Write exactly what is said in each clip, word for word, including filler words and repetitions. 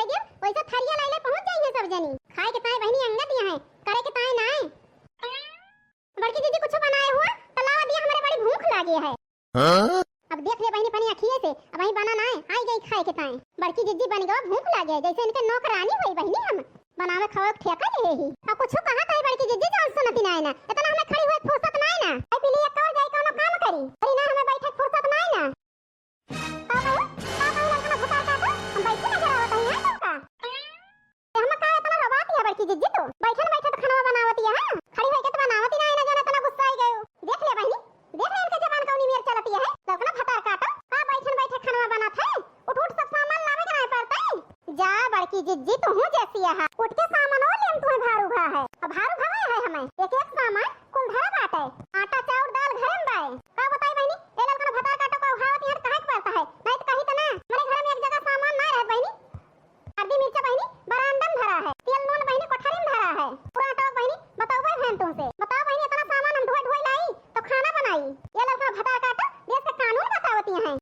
दिया, वैसे थरिया लाई लाई पहुँच जाइए सब जनी। खाए के ताए बहिनी अंगत यहाँ है, करे के ताए नाए। बड़की जिज्जी कुछ बनाए हुआ, तो लावा दिया, हमरे बड़ी भूख लागी है। हाँ? अब देख ले बहिनी अपनी अखिए से, अब वहीं बना नाए, आई गई खाए के ताए। बड़की जिज्जी बन गवा भूख लागे, जैसे इनके नौकरानी हुई बहिनी हम। बनावे खावे के ठेका ले ही। अब कुछ कहा ताई बड़की जिज्जी जौन सुनती नाए ना। इतना हमें खड़ी हुए फुर्सत नाए ना। आई पीली एक और जाई कौनो काम करी। अरे ना हमें बैठे फुर्सत नाए ना। का कहे? का कहे ललकना भतार काटो? हम बैठे नजर आवत हई, हाँ तुमका? हम का इतना रोवाती है बड़की जिज्जी तू? बैठन बैठे तो खाना बनावती है, हाँ? खड़ी होके तो बनावती ना, ना जाने इतना गुस्सा आई गयो। देख ले बहिनी, देख ले इनके जबान कौनी मेर चलती है। ललकना भतार काटो, का बैठन बैठे खाना बनात है? उठ उठ सब सामान लावे के नहीं पड़ता है। जा बड़की जिज्जी तू हूँ जैसी है, उठ के सामान और लेम तुम्हें भारू भा है। अब भारू भवे है हमें, एक एक सामान कुल धरा बाटे। आटा चाउर दाल घरे में बाए। का बताई बहिनी, ए ललकना भतार काटो का उहावत यहाँ कहाँ के पड़ता है? नहीं तो कहीं तो ना, हमारे घर में एक जगह सामान ना रहत बहिनी। हल्दी मिर्चा बहिनी बरामदा में धरा है, तेल नून बहिनी कोठरी में धरा है। पुरान टोक बहिनी, बतौबे भैन तुमसे, बताओ बहिनी, इतना सामान हम ढोई ढोई लाई तो खाना बनाई? ये ललका भतार काटा, देश का कानून बतावती हैं।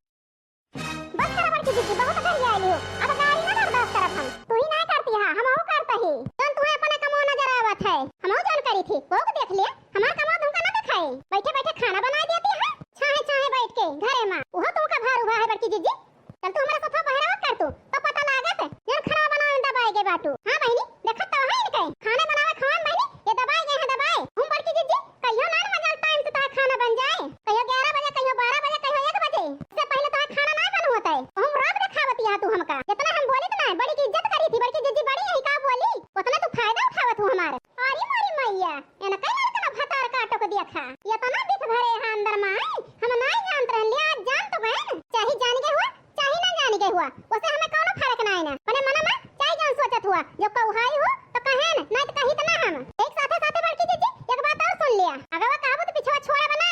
बस करा बड़की जिज्जी, बहुत कर लिया लियो, अब गारी ना बर्दाश्त करब हम। तू ही ना करती है, हम हो करता ही। जौन तुम्हें अपने कमो नजर आवत है, हम हो जौन करी थी, वो को देख लिया, हमार कमो तुमका ना दिखाई। बैठे बैठे खाना बनाई देती है, छाहे छाहे बैठ के घरे में, वो तुमका भार उभा है बड़की जिज्जी। चल तू हमारे साथ बहरावत कर तू, तो पता लागत, जन खाना बनावे में दबाए गए बाटू। हाँ बहिनी, देखत तो है इनके, खाना बनावे खावे में बहिनी, ये दबाए गए हैं दबाए। हम बड़की जिज्जी, कहियो ना मजाल टाइम से तार खाना बन जाए, कहियो ग्यारह बजे, कहियो बारह बजे, कहियो एक बजे, इससे पहले तार खाना ना बन होता है। हम राग दिखावत यहाँ तू हमका, जितना हम बोली तो ना, बड़ी की इज्जत करी थी, बड़की जिज्जी बड़ी यही का बोली, उतना तू फायदा उठावत हूँ हमारे। अरे मोरी मैया, एनका लड़कन भतार काटो के देखा। एतना बिख भरे है अंदर माई, हम नाई जानत रहन, ले आज जान तो गए न। चाहे जान गए हुआ, चाहे ना जान गए हुआ, उसे हमें कौनो फर्क नाई ना। अपने मना में चाहे जान सोचत हुआ, जो कहू हाई हो तो कहे न, नाई तो कही तो ना हम। एक साथे साथे बड़की जिज्जी, एक बात और सुन लिया। अगर वो कहबो तो पिछवा छोड़ा बना।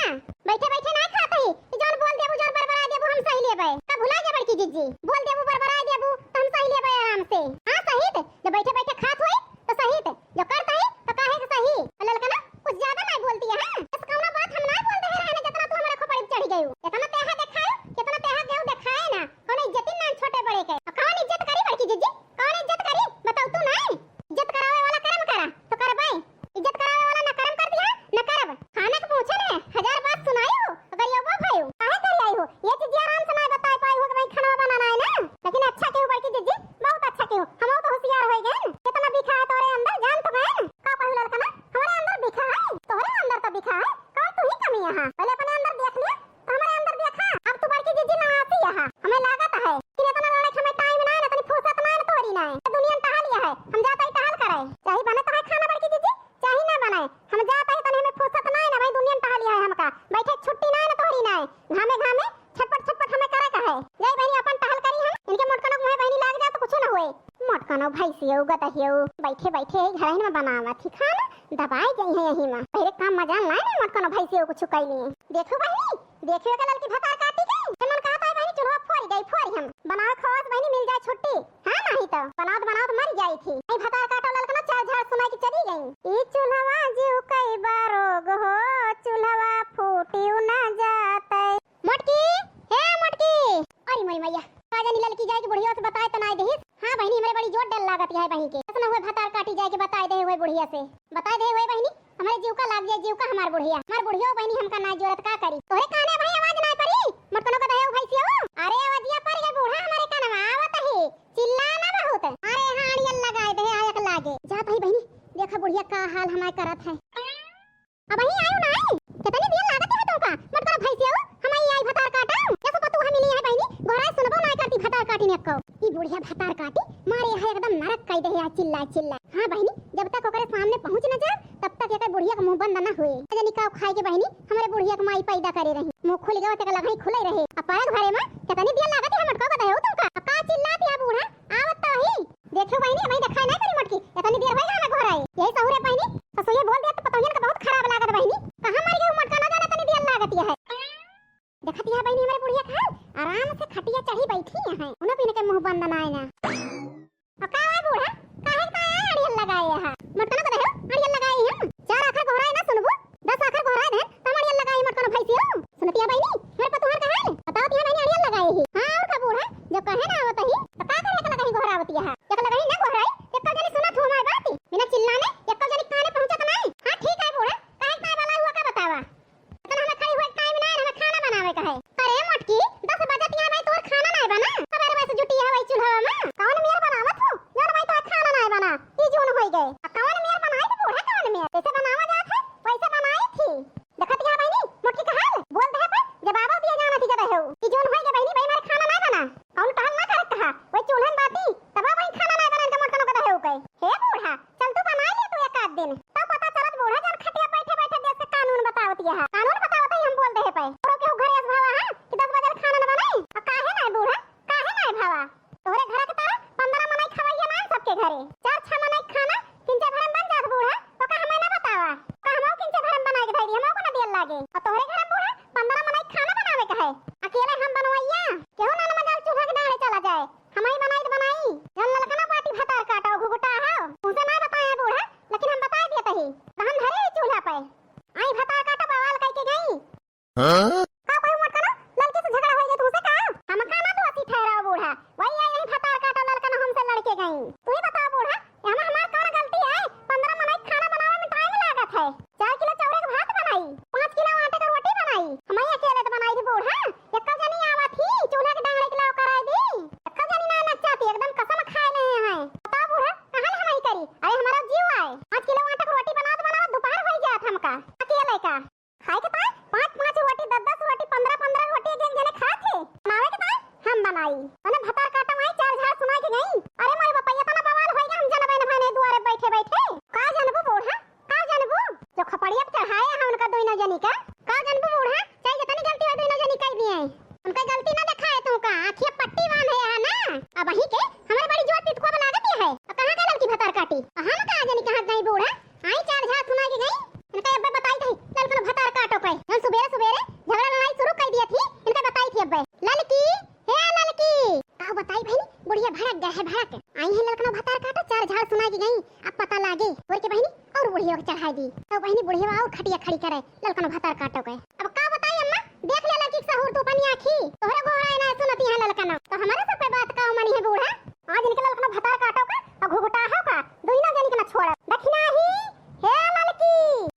बैठे बैठे ना खात ही, कि जौन बोल देबू, जौन बरबरा देबू, हम सही लेबे। का भुला गया बड़की जिज्जी? बोल देबू, बरबरा देबू, तो हम सही लेबे आराम से। हाँ सही थे, जब बैठे बैठे खात हुई, तो सही थे, जो करत ही, तो काहे के सही? ललकना, कुछ ज्यादा नहीं बोलती है, हाँ? बस कौनो बात हम नहीं बोलते हैं, रहने जितना तू हमारे खोपड़ी पे चढ़ी गई हो। इतना तेहा दिखाए, कितना तेहा गयो दिखाए ना, कौनो इज्जत ही ना छोटे बड़े के। और कौन इज्जत करी बड़की जिज्जी? कौन इज्जत करी? बताओ तू नहीं। इज्जत करावे वाला कर्म करा, तो करबे। इज्जत करावे वाला ना कर्म कर दिया, ना करब। खाना के पूछे ने, हजार बात सुनाई हो, अगर ये वो भाई हो, काहे कर आई हो? ये चीज आराम से ना बताए पाई हो कि भाई खाना बनाना है ना। लेकिन अच्छा केहू बड़की जिज्जी, बहुत अच्छा केहू। हम तो होशियार हो गए। कितना बिखा है तोरे अंदर, जान तो गए। का कहू ललकना, हमारे अंदर बिखा है, तोरे अंदर तो बिखा है। कौन तू ही कमी यहाँ? पहले अपने अंदर देख लिया, तो हमारे अंदर देखा। अब तू बड़की जिज्जी ना आती यहाँ, हमें लागत है कि इतना लड़ाई हमें टाइम ना है, इतनी फुर्सत ना है, तोहरी ना है। दुनिया में टहल लिया है, हम जाता ही टहल करे, चाहे बने तो है खाना बड़की जिज्जी, चाहे ना बनाए, हम जात ही तनी हमें फुर्सत ना है ना भाई, दुनिया में टहल लिया है हमका, बैठे छुट्टी ना है ना तोहरी ना है, घामे घामे छटपट छटपट हमें करे का है। जाई बहिनी अपन टहल करी हम, इनके मोटकनो मुँहे बहिनी लाग जा तो कुछ ना हुए। मोटकनो भैंसियो गदहियो बैठे बैठे यही घर में बनावत ही खाना, दबाए गई है यही में, पहले काम मजाल ना है ना मोटकनो भैंसियो कुछ कैली। देखो बहिनी, देखियो के ललकी भतार काटी के, मन कहता है बहिनी चूल्हा फोरी गई, फोरी हम बनावे खवास बहिनी मिल जाए छुट्टी। हाँ, नहीं तो बनावत बनावत मर जाई थी। नहीं भतार काटो ललकना चार झाड़ सुनाई के चली गई। ई चूल्हवा जीव कई बार रोग हो, चूल्हवा फूटियो ना जाते। मोटकी, हे मोटकी। अरे मोरी मैया, का जानी ललकी जाए के बुढ़िया से बताए तो नाई देहिस। हाँ बहिनी, हमरे बड़ी जोर डर लागत है बहिनी के। ऐसा ना हुए भतार काटी जाए के बताए दे हुए बुढ़िया से। बताए दे हुए बहिनी, हमरे जीव का लाग जाए, जीव का हमार बुढ़िया। हमार बुढ़िया बहिनी हमका ना जोरत का करी। तोहरे काने भाई आवाज ना पड़ी, मोटकनो का दहेउ भैंसियो। अरे आवाजिया पड़ गई बूढ़ा हमरे कानवा, आवत ही। चिल्ला ना बहुत। अरे हाँ, अड़ियल लगाए दे, आयक लागे। जात ही बहिनी, देखा बुढ़िया का हाल हमार करत है। अब ही आयो ना आई? कितनी देर लागत है तुमका? मोटकनो भैंसियो, हम आई आई भतार काटा। कैसे पतू हम मिली है बहिनी? घोड़ा सुनबो ना करती भतार काटी ने को। ई बुढ़िया भतार काटी, मारे है एकदम नरक कई दे है चिल्ला चिल्ला। हाँ बहिनी, जब तक ओकरे सामने पहुँच न जा, तब तक एकर बुढ़िया के मुंह बंद ना हुए। जनी का खाए के बहिनी, हमरे बुढ़िया के माई पैदा करे रही। मुंह खुल गवा तेका लगही खुले रहे। अब परत भरे में कितनी देर लागत है मोटकनो का दहेउ तुमका? अब का चिल्लाती है बूढ़ा? आवत तो ही। देखियो बहिनी, हमें देखाई नहीं पड़ी मोटकी। इतनी देर होई हमें घर आई। यही सहूरे बहिनी, ससुए बोल दिया तो पतोहियन का बहुत खराब लागत बहिनी। कहाँ मर गई मोटकनो जाने इतनी देर लागत है। देखत यह बहिनी हमरे बुढ़िया खाल आराम से खटिया चढ़ी बैठी है। उन्हें पीने के मुंह बंद ना आए ना। और का है बूढ़ा? काहे का है अड़ियल लगाए है? मोटकनो का दहेउ अड़ियल लगाए हम। चार आखर गोहराए ना सुनबू, दस आखर गोहराए दे, तब अड़ियल लगाए मोटकनो भैंसियो। सुनतिया बहिनी, हमरे पतोहर का हाल? बताओ तिया बहिनी अड़ियल लगाए ही। हाँ और का बूढ़ा? जब कहे ना आवत ही, तो का करे के लगाई गोहरावतिया है? एक चार छह मनई खाना किंचे भरम बन जात बूढ़ा, ओका हमें ना बतावा। का हमहू किंचे भरम बनाए के धई दी, हमहू को ना दियल लागे। और तोहरे घर में बूढ़ा पन्द्रह मनई खाना बनावे के है, अकेले हम बनवैया? केहू ना, ना मजाल चूल्हा के डाढ़े चला जाए, हमही बनाई तो बनाई। जौन ललकना बाटी भतार काटो घुघुटा हो, उनसे ना बताए बूढ़ा, लेकिन हम बताए दिए तही। तो हम धरे ही चूल्हा पे, आई भतार काटो बवाल कई के गई। हाँ? का कहू मोटकना, ललकी से झगड़ा होई गई तुमसे का? हमका ना दोषी ठहराओ बूढ़ा, वही आई यही भतार काटो ललकना हमसे लड़के गई। तू ही बताओ बूढ़ा, एहमा हमार कौन गलती है? पन्द्रह मनई खाना बनावे में टाइम लागत है। चार किलो चाउर के भात बनाई, पाँच किलो आटे का रोटी बनाई, हमही अकेले तो बनाई थी बूढ़ा। एक्को जनी आवा थी, चूल्हा के डांगड़े के लाओ कराई दी। एक्को जनी ना नचाती, एकदम कसम खाए रहे हैं। बताओ बूढ़ा, कहाँ ले हमही करी? अरे हमारा जीव आए, पाँच किलो आटे का रोटी बनावत बनावत दोपहर हो जात हमका, अकेले का। खाए के ताई पाँच पाँच रोटी, दस दस रोटी, पन्द्रह पन्द्रह रोटी एक एक जने खात है। बनावे के ताई हम बनाई। तने भतार काटो आई चार झाड़ सुनाई के गई। अरे मोरे बापा, इतना बवाल होई गया, हम जनबे न भने दुआरे बैठे बैठे। का जनबू बूढ़ा, का जनबू? जो खपड़िया पे चढ़ाए हैं उनका दोनों जनी का। का जनबू बूढ़ा, चाहे जितनी गलती हो दोनों जनी कह दिए। उनका गलती ना दिखाए तू का, आँखिया पट्टी बांधे है ना। अब वही के हमारे बड़ी जोर पितकुआ लागत है। अब कहाँ का लड़की भतार काटी? हम का जनी कहाँ गई बूढ़ा? आई चार झाड़ सुना के गई। इनका अब्बे बताई थी, ललकनो भतार काटो के। जौन सुबेरे सुबेरे झगड़ा लड़ाई शुरू कर दिया थी, इनका बताई थी अब्बे। ललकी, हे ललकी। का बताई बहिनी, बुढ़िया भड़क गए है, भड़क। आई है ललकनो भतार काटो, चार झाड़ सुना के गई। अब पता लागे, और के बहिनी, और बुढ़िया के चढ़ाई दी। तो बहिनी बुढ़िया और खटिया खड़ी करे, ललकनो भतार काटो के। अब का बताई अम्मा, देख ले ललकी के सहूर तू अपनी आँखी, तोहरे गोहराए ना सुनती है ललकनो। तो हमारे सब पे बात का मनी है बूढ़ा? आज इनके ललकनो भतार काटो का और घुघुटाहो का, दुइनो जनी के ना छोड़ब। दखिनाही, हे ललकी,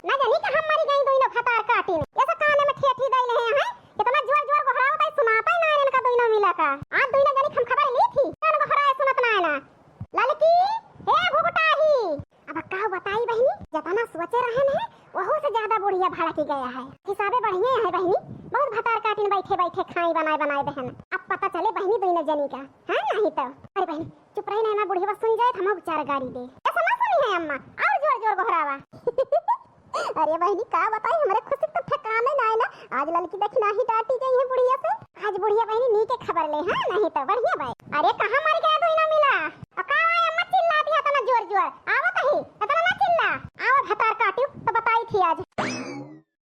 ना जानी कहाँ मरी गई दुइनो भतार काटिन। ये सब काने में ठेठी दई ले हैं, इतना जोर जोर गोहरावत है, सुनाता ही ना है इनका दुइनो मिला का। आज दुइनो जनी के हम खबर ली थी, कौन गोहराए सुनत ना है ना। ललकी, हे घुघुटाही, अब का बताई बहिनी, जतना सोचे रहन है, वहू से ज्यादा बुढ़िया भड़की गया है। हिसाबे बढ़िया है बहिनी, बहुत भतार काटिन बैठे बैठे खाई बनाए बनाए देहन। अब पता चले बहिनी दुइनो जनी का, हाँ नहीं तो। अरे बहिनी, चुप रही ना, ना बुढ़िया सुन जाए तो हमहू चार गारी दे। ऐसा ना सुनी है अम्मा, और जोर जोर गोहरावा। अरे बहिनी का बताई, हमरे खुशी तो ठिकाने ना है ना। आज ललकी दखिनाही डांटी गई है बुढ़िया से। आज बुढ़िया बहिनी नी के खबर ले, हाँ नहीं तो बढ़िया बाई। अरे कहाँ मर गया दुइनो मिला? और का भाई अम्मा चिल्ला दिया तना जोर जोर? आवत ही, इतना ना चिल्ला। आवा भतार काटियो तो बताई थी आज।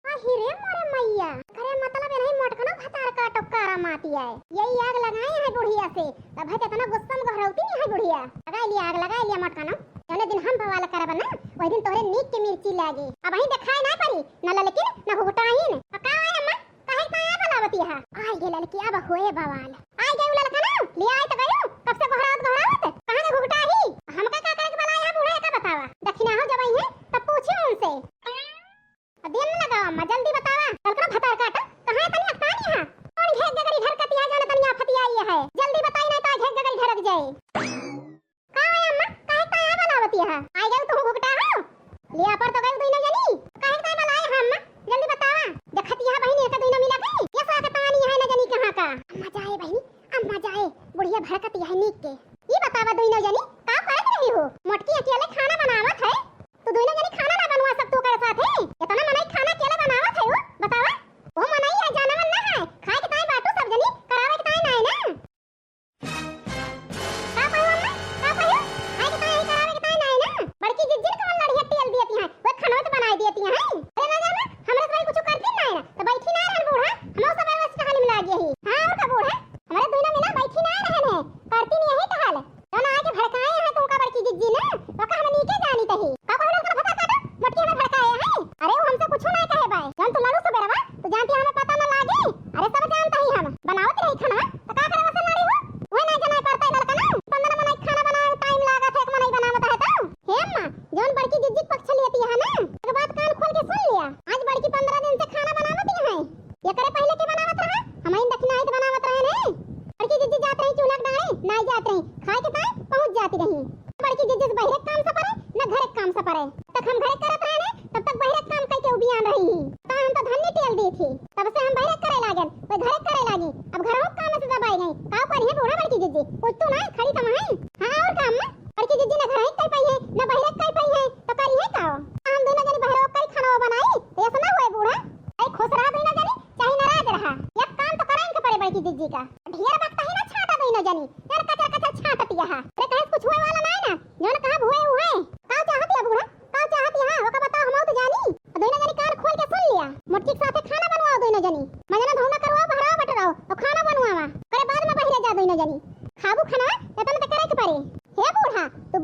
आही रे मोरे मैया, करे मतलब नहीं मोटकनो भतार काटो कारा माती आए। यही आग लगाए है बुढ़िया से, तब है इतना गुस्सा में गोहरौती नहीं है बुढ़िया। लगा लिया आग, लगा लिया मोटकनो। जौने दिन हम बवाल करब ना, वही दिन तोहरे नीक के मिर्ची लागी। अब वहीं देखाए ना परी, न ललकिन, न घुघुटाइन। अब का है अम्मा? काहे का आया बलावती है? आइ गे ललकी, अब होए बवाल। आइ गे उ ललकनो, ले आइ त गयो, कब से गोहरावत गोहरावत, कहाँ के घुघुटाही? हमका का करे के बलाए है बूढ़ा, एका बतावा। दखिनाहो जब आई है, तब पूछी उनसे। अब देर न लगावा अम्मा, जल्दी बतावा। ललकनो भतार काटो, कहाँ है तनी अकतानी है? कौन घेक गगरी ढरकती है, जाने तनी आफती आई है। जल्दी बताई नहीं तो घेक गगरी ढरक जाए। का है अम्मा? काहे का यहाँ बनावती है? आइ गयो तू घुघुटा हो? लिया पर तो गयो दुइनो जनी। काहे का बनाए है अम्मा? जल्दी बतावा। देखत यह बहिनी है तो दुइनो मिला गई। ये साकतानी है न जनी कहाँ का। अम्मा जाए बहिनी, अम्मा जाए। बुढ़िया भड़कत यह नीक के। ये बतावा दुइनो जनी, का करत रही हो? मोटकी अकेले खाना बनावत है। तू दुइनो जनी खाना ना बनवा सब तू करे साथ है। इतना मनई खाना अकेले बनावत है वो? बतावा। वो मनई है, जानवर ना है। खाए के ताई बाटू सब जनी, करावे के ताई ना है ना। का कहो अम्मा? का कहो? आए के ताई करावे के ताई नाई ना। बड़की जिज्जिन कवन लड़िया तेल दियती हैं, वो खनवत बनाए दियती हैं। अरे ना जाना, हमरे से कुछ करती नाई ना। तो बैठी ना रहन बूढ़ा, हम सब बस टहल में लागे ही। हाँ, और का बूढ़ा? हमरे दुइनो मिला बैठी ना रहन है, करती नहीं यही टहल। जौन आके भड़काए हैं तुमका बड़की जिज्जी ना, ओका हम नीके जानी तही। का कहलो कर भता काटो, मोटकी हमें भड़काए हैं। अरे वो हमसे कुछ ना कहे बाय। जौन तू लड़ू सबेरवा, तू जानती हमें पता ना लागे। अरे सब जानता ही हम। बनावत रही खाना, तो का करे वसन लड़ी हो? वह ना जना करता है लड़का ना। पंद्रह मनई खाना बनाए टाइम लागत है, एक मनई बनावत है तो। हे अम्मा, जौन बड़की जिज्जी के पक्ष लेती है ना, एक बात कान खोल के सुन लिया। आज बड़की पंद्रह दिन से खाना बनावती है। एकरे पहले के बनावत रहा? हमइन दखिनाइत बनावत रहे ने। बड़की जिज्जी जात रही चूल्हा के डाँड़े, नाई जात रही। खाए के ताई पहुँच जाती रही। बड़की जिज्जी से बहिरे के काम सपरे, न घरे के काम सपरे। तक हम घरे करत रहे ने, तब तक बहिरे के काम कई के उबियान रही ही। ता हम तो धन्नी टेल दी थी। तब से हम बहिरे करे लागन, वे घरे करे लागी। अब घरों के काम से दबाई गई। का करी है बूढ़ा बड़की जिज्जी? कुछ तो ना, खड़ी तो वहीं। हाँ, और काम में? बड़की जिज्जी न घर ही कर पाई है, न बहिरे कर पाई है, तो करी है का? हम दोनों जनी बहिरे कर खाना बनाई, तो ऐसा ना हुए बूढ़ा। अरे खुश रहा दोनों जनी, चाहे नाराज रहा, एक काम तो कराइन के पड़े बड़की जिज्जी का। ढेर वक्त ही ना छाटा दोनों जनी, यार कचर कचर छाटत यहाँ। अरे कहे कुछ हुए वाला ना है ना, जो ना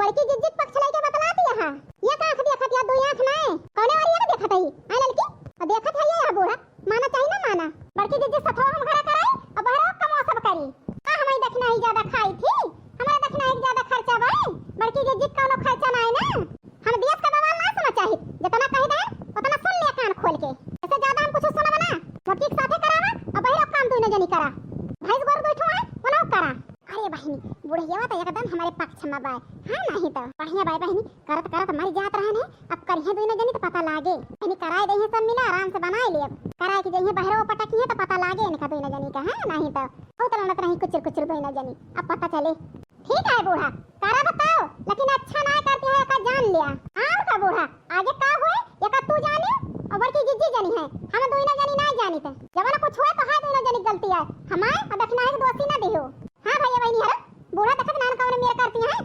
बड़की जिज्जी के पक्ष लइके बतलाती है। ये का आँख देखत या, दुई आँख नाय, कौने वाली आँख देखत है? आय ललकी, अब देखत है ये बूढ़ा, माना चाही ना माना। बड़की जिज्जी सथवा हम खड़ा कराई, अब बहरो कमवा सब करी। का हमरी दखिनही ज्यादा खाई थी? हमरे दखिनही के ज्यादा खर्चा बाय? बड़की जिज्जी के कौनो खर्चा नाय ना। हम देश का बवाल ना सुना चाहित, जितना कही देन, उतना सुन ले कान खोल के। इससे ज्यादा हम कुछ सुनब ना। मोटकी के साथे करावा, अब बहरो काम दुइनो जनी करा। भैंस गोरू दुइ ठो है, उनहु करा। अरे बहिनी, बुढ़िया तो एकदम हमरे पक्ष में बाय। हाँ, नहीं तो बढ़िया बाय बहिनी, करत करत मर जात रहन है, अब करिहे दुइनो जनी तो पता लागे। बहिनी, कराए देहे सब मिला, आराम से बनाए लेब। कराए के जइहे बहरो पटकिहे तो पता लागे इनका दुइनो जनी का, हाँ, नहीं तो बहुत लड़त रही कुचुर कुचुर दुइनो जनी, अब पता चले। ठीक है बूढ़ा, करा बताओ, लेकिन अच्छा ना करती है, एका जान लिया। और का बूढ़ा, आगे का होए, एका तू जाने, और बड़की जिज्जी जनी है, हम दुइनो जनी ना जानी थे। जब ना कुछ होए तो है दुइनो जनी गलती है, हमारे और दखिनही के दोषी ना दिहो। हाँ भैया बहिनी, हरो बूढ़ा देखत नान कौन मेर करती है,